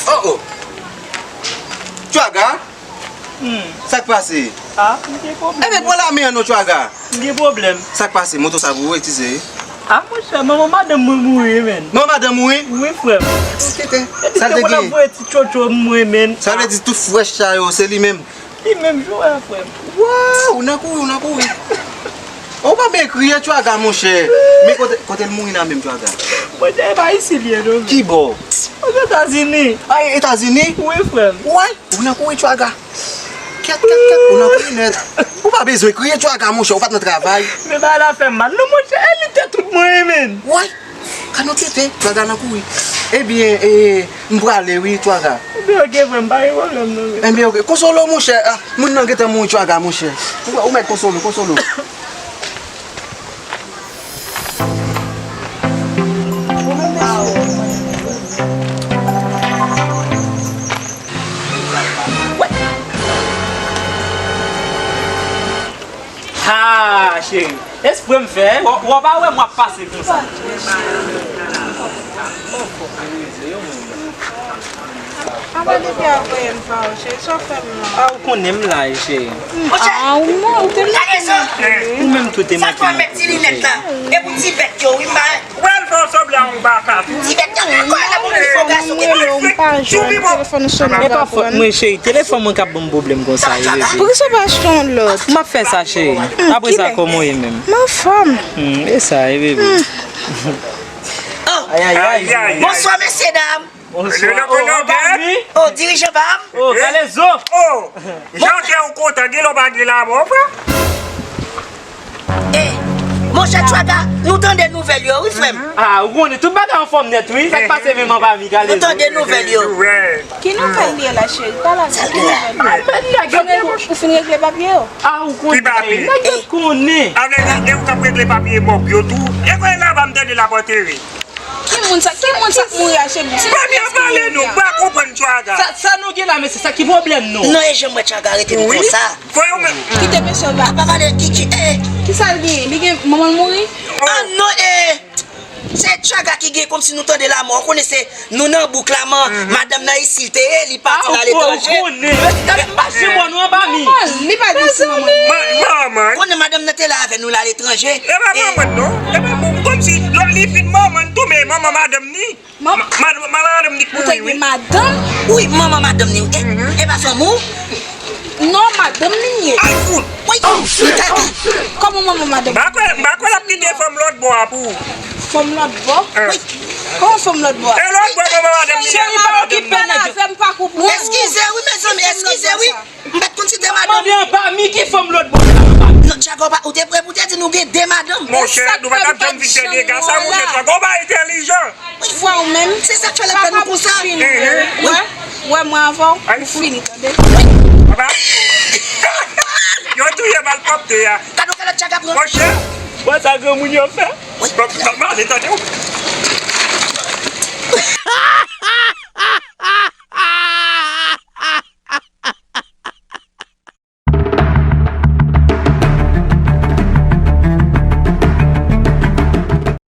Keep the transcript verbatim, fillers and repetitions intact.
Oh, oh. Tchwaga? Hmm. Sa k pase? Ah, m gen pwoblèm. Enben, pran lamen an non, Tchwaga. M gen pwoblèm. Sa k pase? Moto sa pou ou, e ti se? Ah, monchè, manman madanm mwen mouri, menn. Manman madanm mouri? Wi, frè m. Sa l te gen? Voye ti tchotcho mwen, menn. Sa vle di tout frèch sa yo, se li menm? Li menm jwe a, frè m. Waw, ou nan kouri, ou nan kouri. Ou pa byen kriye, Tchwaga, monchè. Men kote, kote l mouri la menm, Tchwaga? Monchè, e pa isi l ye, non. Ki bò? Ozetazini. A, Etazini? Wi, frè m. Woy, ou nan kouri, Tchwaga. Kèt, kèt, kèt, ou nan kouri nèt. Ou pa bezwen kriye, Tchwaga, monchè, ou pa t nan travay. Men bagay la fè m mal, non, monchè, e li te tout mwen, menn. Woy. Ka nou kite, Tchwaga nan kouri. Ebyen, e, m prale wi, Tchwaga. Ebyen, oke, frè m, pa gen pwoblèm, non, men. Ebyen, oke. Konsole w, monchè. Ah, moun nan gentan mouri, Tchwaga, monchè. Ou, ou mèt konsole w, konsole w. Ha, cheri. Espre m fè, w, w pa wè m ap pase konsa. Apa depi a voye m pa w, cheri, sa w fè m la? A, ou konnen m la, cheri. A, ou non, ou te manke m. Ou menm tou te manke m. Sa fè w met ti linèt la, e pou ti bèt yo, wi, m pa. Ou pral fè w sanble a yon baka tou. Ti bèt yo, kòman la pou li fè w gason ki pa jwenn, telefòn ou sonnen. E pa fòt mwen, cheri, telefòn mwen k ap ban m pwoblèm konsa, wi, bebe. Poukisa w pa achte yon lòt? M ap fè sa, cheri. Apre sa, kòman w ye menm? M anfòm. Hmm, e sa, wi, bebe. Ay, ay, ay. Bonswa, mesye dam. Bonswa. Oh, dirijan pa m. Oh, Kalezo. Oh, jan kè ou kontan, gen lè w pa gen lamò, frè. Eh, monchè Tchwaga, nou tande nouvèl yo, wi, frè m. Ah, ou konnen, tout bagay anfòm nèt, wi. Sa k pase menm anba mi, Kalezo? Nou tande nouvèl yo. Ki nouvèl li ye la, cheri? Pale avè m. Ki nouvèl? Ah, men nèg yo. Ou fin regle papye yo? Ah, ou konnen. Ki papye? Nèg yo konnen. A vle di, e ou k ap regle papye mòg yo tou. E kòlè laba m tande l ap antere. Ki moun sa, ki moun sa k mouri a, cheri? Di m. Premye pale nou, m pa konprann Tchwaga. Sa, sa nou gen la, mesye, sa ki pwoblèm nou? Non, e jan m wè Tchwaga rete nou konsa. Fò yo men. Kite mesye w la. A pa pale, ki, ki, eh. Kisa l gen? Li gen, manman l mouri? Ah, non, eh. Se Tchwaga ki gen kòmsi nou tande lamò. Ou konnen se nou nan bouk la, man, madanm nan isi l te ye, li pati l aletranje. Ah, ou konnen. Gade m pa janm wè nou anba mi. Li pa di si manman l. Manman. Konnen madanm nan te la avè nou l aletranje. E pa manman non. E pa manman. Kòmsi lè li fin manman tou, men manman madanm ni. Ma-, ma-, ma-, madanm ni k mouri, wi. Madanm? Wi, manman madanm ni, wi. E, e pa fanm ou? Non, madanm li ye. Ay, fout. Wi, li ta di. Kòman manman madanm? M pa kwè, m pa kwè l ap kite fanm lòt bò a pou ou. Fanm lòt bò? Wi. Kòman fanm lòt bò a? E lòt bò, manman madanm li. Cheri, pa okipe nèg yo. Eskize wi, mezanmi, eskize wi. M pa t konn si te madanm. Mande anba mi ki fanm lòt bò la. Non, Tchwaga, ou pa, ou te prè pou te di nou gen de madanm. Monchè, nou pa t ap janm fin fè dega sa, monchè, Tchwaga, ou pa entèlijan. Wè ou menm. Se sa k fè l ap fè nou konsa. Wè, wè mwen avè w, ou fini, tande. Papa. Yo touye malpwòpte a. Gade w kalòt Tchwaga pran. Monchè. Wè sa granmoun yo fè. Papa, ale, tande w.